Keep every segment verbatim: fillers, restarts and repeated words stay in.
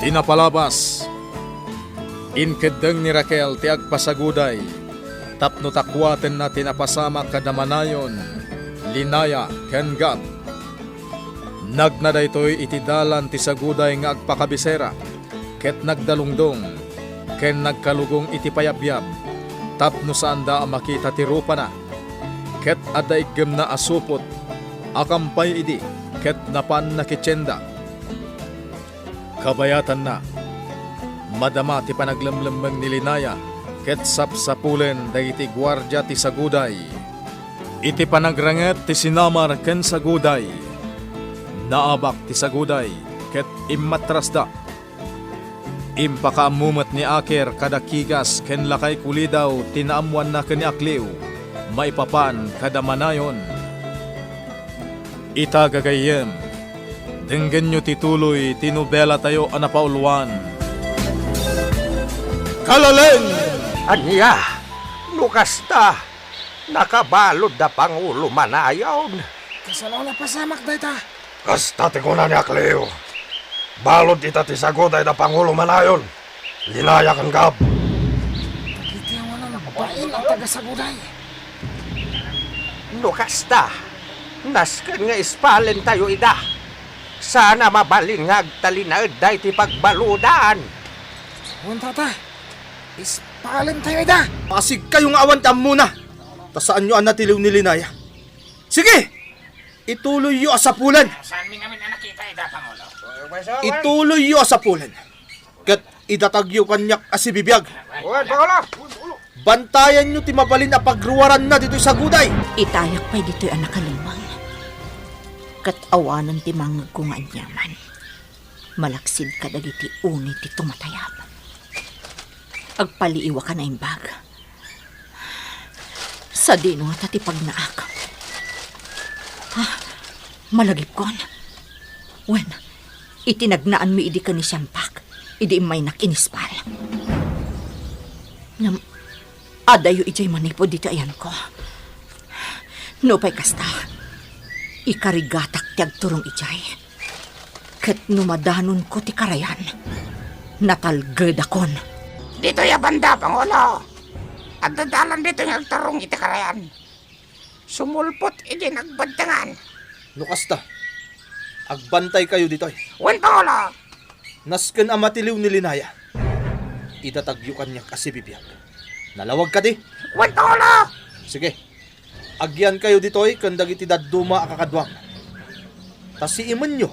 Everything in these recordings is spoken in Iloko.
Ti napalabas, inkeddeng ni Raquel ti agpasaguday tapno takuatenna ti napasamak kada manayon, linaya ken Gab. Nagna daytoy iti dalan ti saguday nga agpakabisera ket nagdalungdong ken nagkalugong iti payabyab tapno saanda a makita ti rupana. Ket adda iggemna a supot a kampay idi ket napan nakitienda. Kabayatanna, madama ti panaglemlemmeng ni Linaya ket sapsapulen dagiti guardia ti saguday. Iti panagranget ti sinamar ken saguday, naabak ti saguday ket immatrasda. Impakaammo met ni Aker kada Kigas ken Lakay Kulidaw ti naammoanna ken ni Akleo maipapan kada manayon. Ita, gagayyem, denggenyo ti tuloy ti nobelatayo a napauluan. Kalaleng! Ania? No kasta, nakabalud da Pangulo Manayon. Kasano a napasamak dayta? Kasta ti kuna ni Akleo. Balud ita ti saguday da Pangulo Manayon. Linaya ken Gab. Dagiti awanan bain a taga-saguday. No kasta, nasken nga ispalentayo ida. Saan a mabalin nga agtalinaedda iti pagbaludan. Wen, tata, ispalentayo ida. Masigkayo nga awan ti ammona, ta saanyo a natiliw ni Linaya. Sige! Ituloyyo a sapulen. Saanmi ngamin a nakita ida, Pangulo? Ituloyyo a sapulen. Ket idatagyo kaniak a sibibiag. Wen, Pangulo! Bantayanyo ti mabalin a pagruaranna ditoy saguday. Itayak pay ditoy a nakalemmeng. Ket awanen ti mangngegko nga aniaman. Malaksid kadagiti uni ti tumatayab. Agpaliiwak a naimbag. Sadino ngata ti pagnaak? Ah, malagipkon. Wen, iti nagnaanmi idi ken ni Siampak, idi immaynak inispal. Ngem, adayo idiay manipud ditoy ayanko. Nupay kasta, ikarigatak ti agturong idiay. Ket no madanonko ti karayan, natalgedakon. Ditoy a banda, Pangulo. Adda dalan ditoy nga agturong iti karayan. Sumulpot iti nagbadtangan. No kasta, agbantaykayo ditoy. Wen, Pangulo. Nasken a matiliw ni Linaya. Idatagyo kaniak a sibibiag. Nalawag kadi? Wen, Pangulo. Sige. Agyankayo ditoy ken dagiti dadduma a kakaduam. Ta siimenyo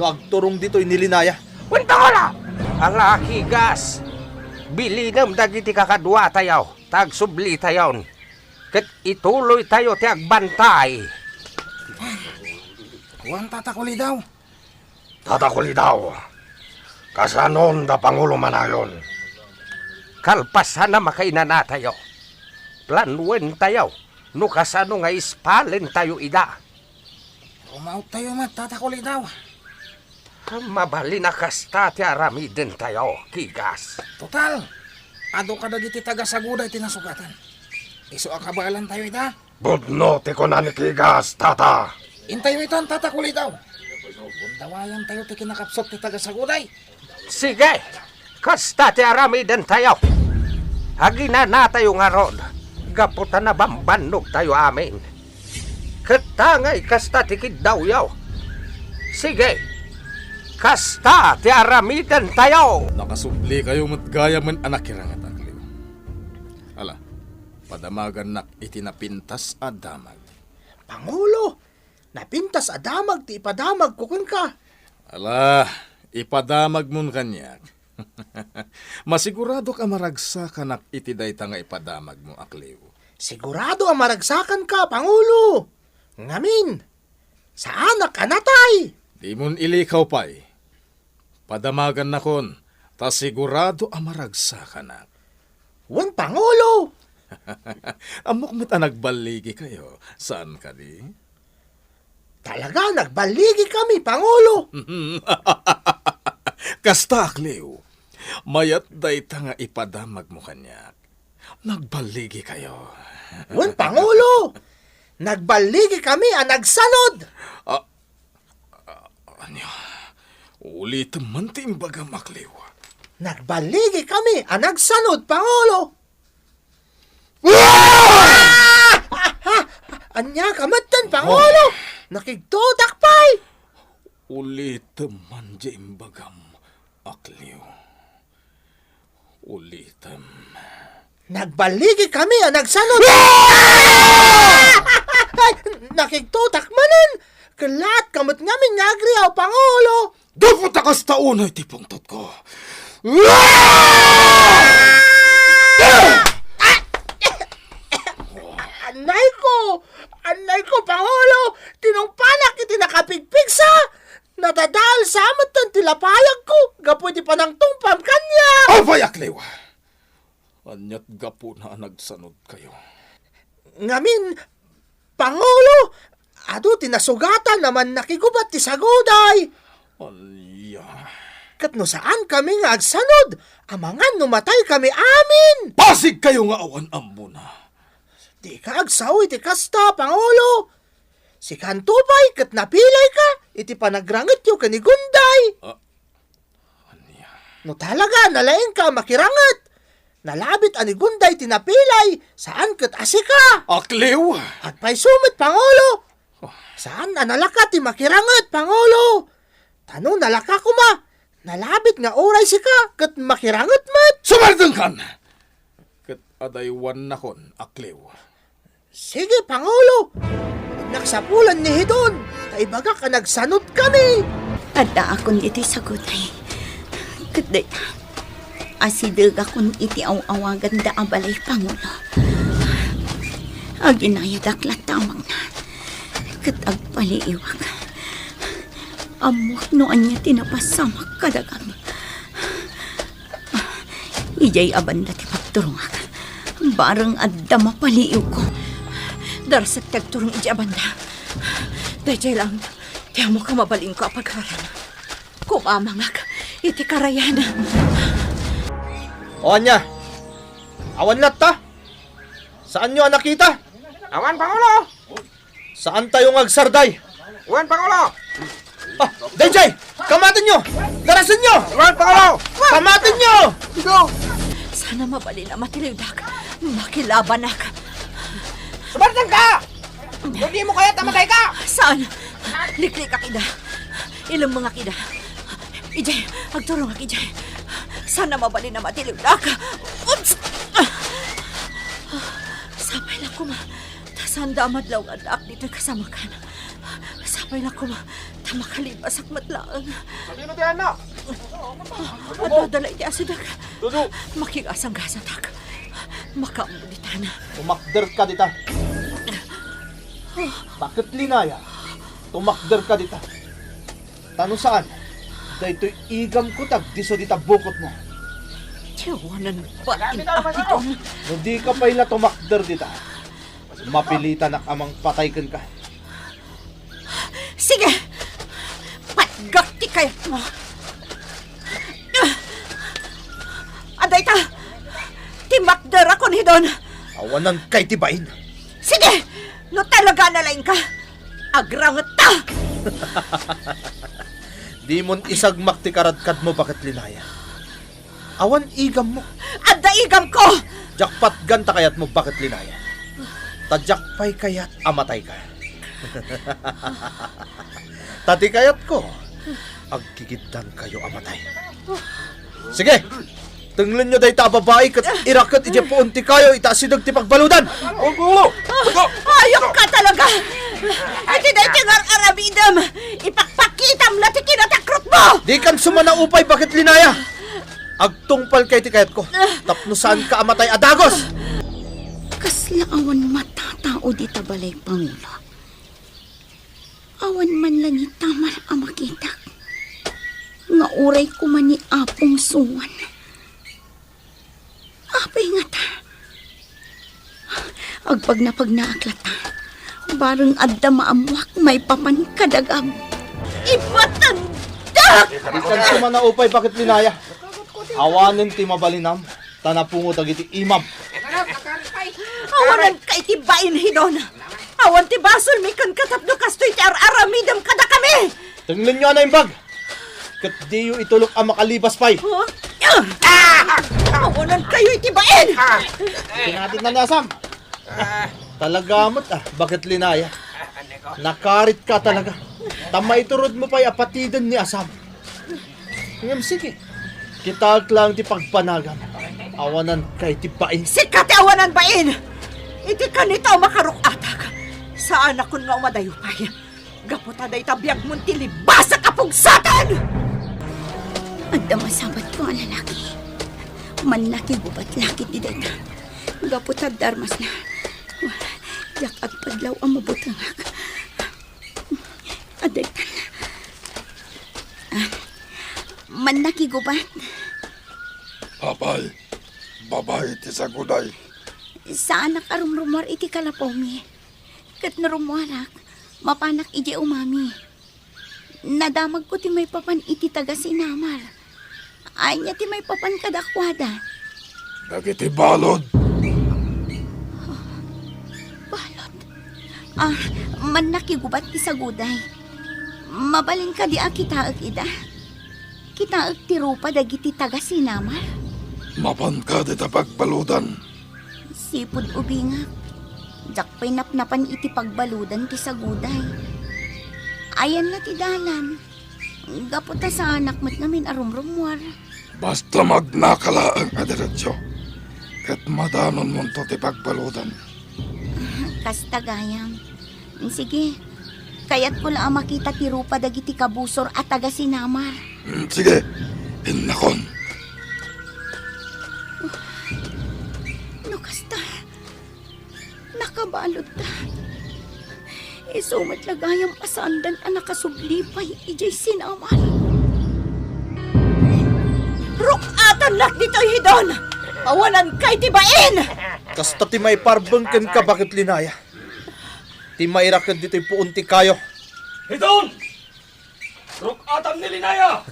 no agturong ditoy ni Linaya. Wen, Pangulo! Ala, Kigas, bilinem dagiti kakaduatayo ta agsublitayon, ket ituloytayo ti agbantay. Wen, Tata Kulidaw. Tata Kulidaw, kasanon da Pangulo Manayon? Kalpasan a makainanatayo, planuentayo no kasano nga ispalentayo ida. Rumaottayo met, Tata Kulidaw. Mabalin a kasta ti aramidentayo, Kigas. Total, adu kadagiti taga-Saguday ti nasugatan. Isu a kabaelantayo ida. Pudno ti kuna ni Kigas, Tata. Intayo itan, Tata Kulidaw. Gundawayantayo ti kinakapsut ti taga-Saguday. Sige, kasta ti aramidentayo. Aginanatayo ngarud, gapu ta nabambannogtayo amin. Ket tangay kasta ti kiddawyo. Sige, kasta ti aramidentayo. Nakasublikayo met gayamen a nakiranget, Akleo. Ala, padamagannak iti napintas a damag. Pangulo, napintas a damag ti ipadamagko kenka. Ala, ipadamagmon kaniak. Masiguradok a maragsakanak iti dayta nga ipadamagmo, Akleo. Sigurado a maragsakanka, Pangulo. Ngamin, saanak a natay. Dimon ilikaw pay. Padamagannakon, ta sigurado a maragsakanak. Wen, Pangulo! Ammok met a nagballigikayo, saan kadi? Talaga, nagballigikami, Pangulo! Kasta, Akleo, mayat dayta nga ipadamagmo kaniak. Nagballigikayo. Wen, Pangulo! Nagballigikami a nagsanud! Ah, ah, ania? Ulitem man ti imbagam, Akliw. Nagballigikami a nagsanud, Pangulo. Ah! Ania ka metten, Pangulo? Oh. Nakigtotak pay. Ulitem man ti imbagam, Akliw. Ulitem. Nagballigikami a nagsanud. Ah! Ay, nakigtotak manen. Kellaat ka met ngamin nga agriaw, Pangulo. Gapu ta kasta unay ti pungtotko. Ah! Anayko! Anayko, Pangulo! Tinungpanak iti nakapigpigsa! Nadadael sa metten ti lapayagko gapu iti panangtungpam kaniak! Apay, Akliw! Aniat gapuna a nagsanudkayo? Ngamin, Pangulo, adu ti nasugatan a mannakigubat ti saguday. Ania? Ket no saankami nga agsanud, amangan no mataykami amin. Pasigkayo nga awan ammona. Dika agsao iti kasta, Pangulo. Sikanto pay ket napilayka iti panagrangetyo ken ni Gunday. Ah, ania? No talaga a nalaingka a makiranget, nalabit a ni Gunday ti napilay, saan ket a sika. Akliw! Agpayso met, Pangulo. Oh. Saan a nalaka ti makiranget, Pangulo. Ta no nalaka koma, nalabit nga uray sika ket makiranget met. Sumardengkan! Ket adaywannakon, Akliw. Sige, Pangulo! Nagsapulan ni Hidon, ta ibagak a nagsanudkami! Addaakon iti saguday. Ket dayta, asidegakon iti aw-awaganda a balay, Pangulo. Aginayadak latta a mangna, ket agpaliiwak. Ammoak no ania ti napasamak kadagam. Idiay a banda ti pagturongak. Bareng adda mapaliiwko. Darasek ti agturong idiay a banda. Daydiay laeng ti ammok a mabalinko a pagaram. Kumamangak iti karayan. O ania? Awan latta? Saanyo a nakita? Awan, Pangulo! Saantayo nga agsarday? Wen, Pangulo! Ah, daydiay! Kamatenyo! Darasenyo! Wen, Pangulo! Kamatenyo! Ikaw! Saan a mabalin a matiliwdak. Makilabanak. Sumardengka! No dimo kayat a matayka! Saan? Liklikak ida. Ilemmengak ida. Idiay, agturongak idiay. Saan a mabalin a matiliwdak. Oops! Sapay la koma. Ta saanda a madlaw nga addaak ditoy kasamakan. Sapay la koma, ta makalibasak met laeng. Sadino ti ayanna? Adda dala iti asidek. Dudu! Makigasanggasatak. Makaammo ditan. Tumakderka dita. Bakit, Linaya? Tumakderka dita. Ta no saan, daytoy igamko ti agdisso dita bukotmo. Ti awanan bain a Hidon. No dika pay la tumakder dita, mapilitanak a mangpatay kenka. Sige! Patgak ti kayatmo. Adda ita! Ti makderakon, Hidon! Awanan kay ti bain. Sige! No talaga a nalaingka, agrangetta! Dimon isagmak ti karadkadmo, Baket Linaya. Awan igammo. Adda igamko! Diak patgan ta kayatmo, Baket Linaya. Ta diak pay kayat a matayka. Ta ti kayatko, agkikiddankayo a matay. Sige! Tenglenyo dayta a babai ket iraket idiay puon ti kayo ita asideg ti pagbaludan. Aw, Pangulo! Ayokka talaga! Iti daytoy nga ar-aramidem, ipakpakitam la ti kinatakrotmo! Dikan sumanaupay, Baket Linaya! Agtungpalka iti kayatko tapno saanka a matay a dagos! Kasla awan matatao dita balay, Pangulo. Awan man la ni Tamar a makitak nga uray koma ni Apong Suan. Apay ngata? Agpagnapagnaak latta. Bareng adda maammoak maipapan kadagam. Ipatandak! Dikan sumanaupay, Baket Linaya. Awanen ti mabalinam, ta napungo dagiti imam. Awanen kay ti bain, Hidon. Awan ti basolmi kenka tapno kastoy ti ar-aramidem kadakami. Tenglenyo a naimbag. Ket diyo itulok a makalibas pay. Huh? Ah! Awanankayo iti bain! Pinatid na ni Asam. Talaga met, ah, Bakit Linaya? Nakarit ka talaga. Ta maiturod mo pay a patiden ni Asam. Ngem sige, kitaek lang ti pagbanagam. Awanan kay ti bain. Sika ti awanan bain! Iti kanita a makaruk-atak, saanakon nga umadayo pay. Gapu ta dayta biagmon ti libasak a pugsaten! Adda masabatko a lalaki. Mannakigubat la ket ni dayta. Gapu ta darmasna. Diak agpadlaw a mabutengak. Adaytan. Ah, mannakigubat. Apay, babai ti saguday. Saanak a rumrumuar iti kalapawmi. Ket no rummuarak, mapanak idiay umami. Nadamagko ti maipapan iti taga-Sinamar. Ania ti maipapan kadakuada? Dagiti balud. Balud? Ah, mannakigubat ti saguday. Mabalin kadi a kitaek ida? Kitaek ti rupa dagiti taga-Sinamar? Mapan kadi ta pagbaludan? Sipud ubingak, diak pay napnapan iti pagbaludan ti saguday. Ayanna ti dalan, gapu ta saanak met ngamin a rumrummuar. Basta magnaka laeng a diretso, ket madanonmonto ti pagbaludan. Kasta gayam. Sige, kayatko la a makita ti rupa dagiti kabusor a taga-Sinamar. Mm, sige, innakon. No kasta, nakabaludda. Isu met la gayam a saandan a nakasubli pay idiay Sinamar. Ruk-atannak ditoy, Hidon! Awananka iti bain! Kasta ti maiparbeng kenka, Bakit Linaya. Ti mairaken ditoy puon ti kayo. Hidon! Ruk-atam ni Linaya!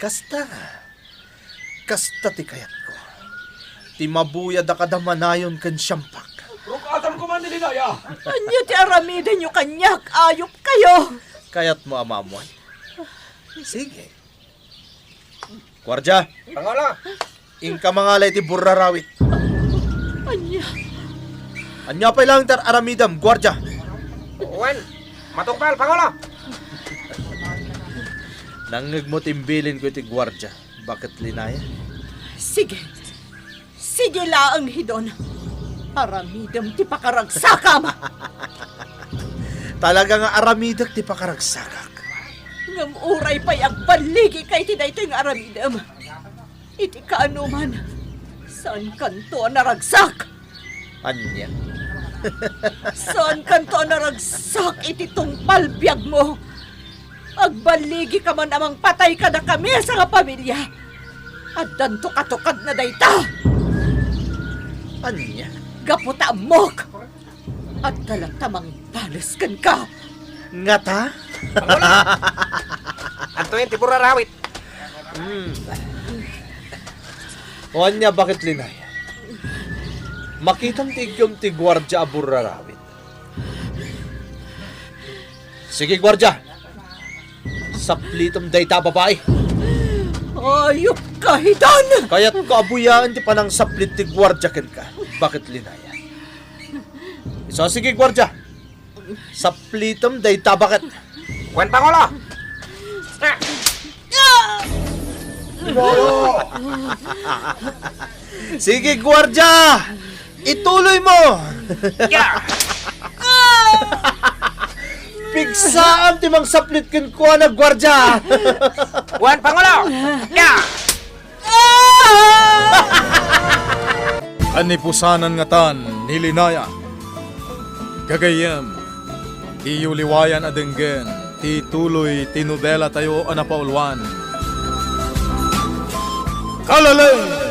Kasta. Kasta ti kayatko. Ti mabuyad a kadamanayon ken siampak. Ruk-atam koma ni Linaya! Ania ti aramidenyo kaniak? Ayupkayo! Kayatmo a maammuan? Sige. Guardia! Pangulo! Inka mangala iti burrarawit. Ania? Ania pay laeng ti ar-aramidem, guardia? Wen, matungpal, Pangulo! Nangngegmo ti imbilinko iti guardia, Bakit Linaya? Sige. Sige laeng, Hidon. Aramidem ti pakaragsakam. Talaga nga aramidek ti pakaragsakak. Ngem uray pay agballigika iti daytoy nga aramidem, iti kaanoman, saankanto a naragsak. Ania? Saankanto a naragsak iti tungpal biagmo. Agballigika man a mangpatay kadakami a sangapamilia. Addanto katukadna dayta. Ania? Gapu ta ammok, adda latta mangbales kenka. Ngata? Pangulo! Adtoyen ti burrarawit. Hmm. O ania, Bakit Linaya? Makitam ti igkom ti guardia a burrarawit. Sige, guardia. Saplitem dayta a babai. Ayupka, Hidon! Kayatko a buyaen ti panangsaplit ti guardia kenka, Bakit Linaya. Isu, sige, guardia. Saplitem dayta a baket. Wen, Pangulo! Sige, guardia! Ituloy mo! Ya! Pigsaam ti mangsaplit kenkuana, guardia! Wen, Pangulo! Ya! Kanipusanan ngatan ni Linaya. Gagayyem, diyo liwayan a denggen ti tuloy ti nobelatayo a napauluan, Kalaleng